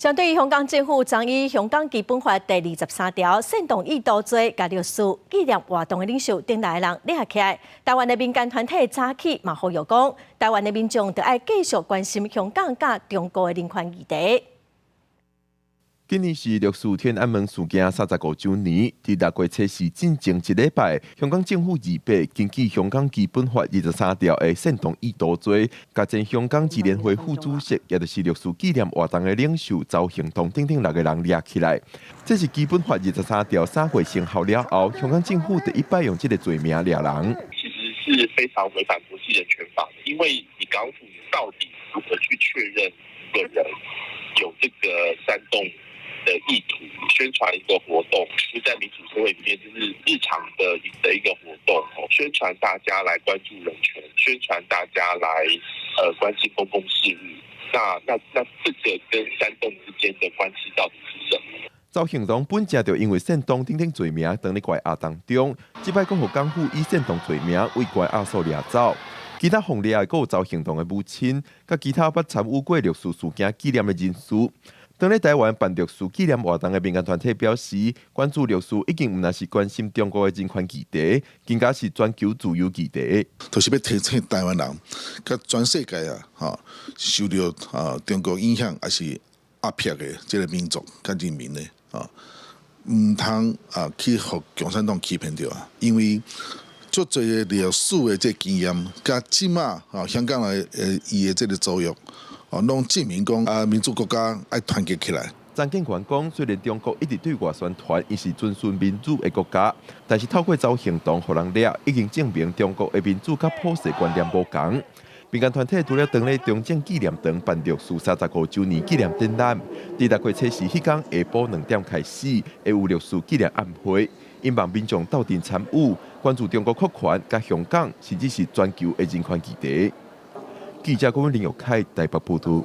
針對香港政府將以香港基本法第二十三條煽動意圖罪，共六四紀念活動的領袖等六个人掠起來。台灣的民間團體早起嘛呼籲講，台灣的民眾著愛繼續關心香港佮中國的人權議題。今年是六四天安門事件35週年，佇6月初四進前一禮拜，香港政府二八根據香港基本法二十三條的煽動意圖罪，共前香港支聯會副主席，也就是六四紀念活動的領袖鄒幸彤等等六個人掠起來。這是基本法二十三條3月生效了後，香港政府第一擺用這個罪名掠人。其實是非常違反國際人權法的，因為你港府到底如何去確認一個人有這個煽動的意圖，宣傳一個活動，就在民主社會裡面，就是日常的一個活動，宣傳大家來關注人權，宣傳大家來關心公共事務。那這個跟煽動之間的關係到底是什麼？鄒幸彤本正就因為煽動等等罪名，當咧關押當中，這擺閣予港府以煽動罪名為關押所掠走。其他予掠的閣有鄒幸彤的母親，佮其他捌參與過六四事件紀念的人士。當咧台灣辦六四紀念活動的民間團體表示，關注六四已經毋但是關心中國的人權議題，更加是全球自由議題。就是欲提醒台灣人，佮全世界啊，吼受著啊中國影響抑是壓迫的這个民族佮人民呢，啊，毋通啊去予共產黨欺騙著啊，因為足濟的歷史的這經驗，佮這馬啊香港的伊的這个遭遇，哦，攏證明講啊，民主國家愛團結起來。張建權講，雖然中國一直對外宣傳伊是遵循民主的國家，但是透過鄒幸彤予人掠，已經證明中國的民主佮普世觀念無仝。民間團體除了當咧中正紀念堂辦六四35週年紀念展覽，佇6月初四彼工下晡2點開始，會有六四紀念晚會，希望民眾鬥陣參與，關注中國擴權佮香港，甚至是全球的人權議題。記者郭文林玉凱台北報導。